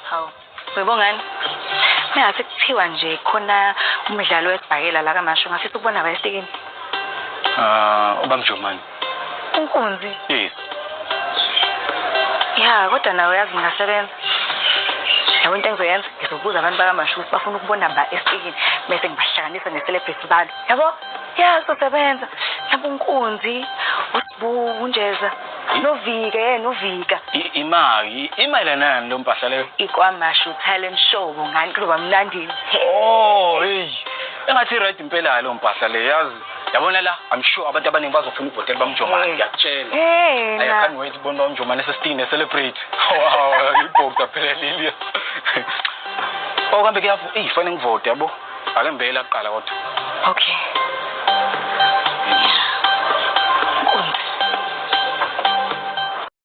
Hawu, webongani. Mengase kuthiwa nje khona umdlalo wesibhakela la kaMashu ngafisa ukubona abayesikini. Ah, ubamjomani. Unkunzi. Yes. Ya, kodwa nawe yazi ngingasebenza. Yabo into engizoyenza ngizobuza abantu bakaMashu ukuthi bafuna ukubona ba esitikini bese ngibahlanganisa ne-celebrity balo. Yabo? Ya, kuzosebenza. Mhlawumbe unkunzi, uSibu, uNjeza, noVika, yena uVika. Imali, imayelana nani leyo mpahla leyo? IKwaMashu talent show bongani kuzoba mnandi. Oh, hey. Engathi i-right impela leyo mpahla le yazi. Yabona la, I'm sure abantu abaningi bazofuna ukuvotela bamjomani, ngiyakutshela. Hey, I can't wait ukubona bamjomani esesitini celebrate. Wow, ibhoxa phela leli. Oh, kambe kuyavu, eh, fanele ngivote yabo. Ake ngibheke la kuqala kodwa. Okay.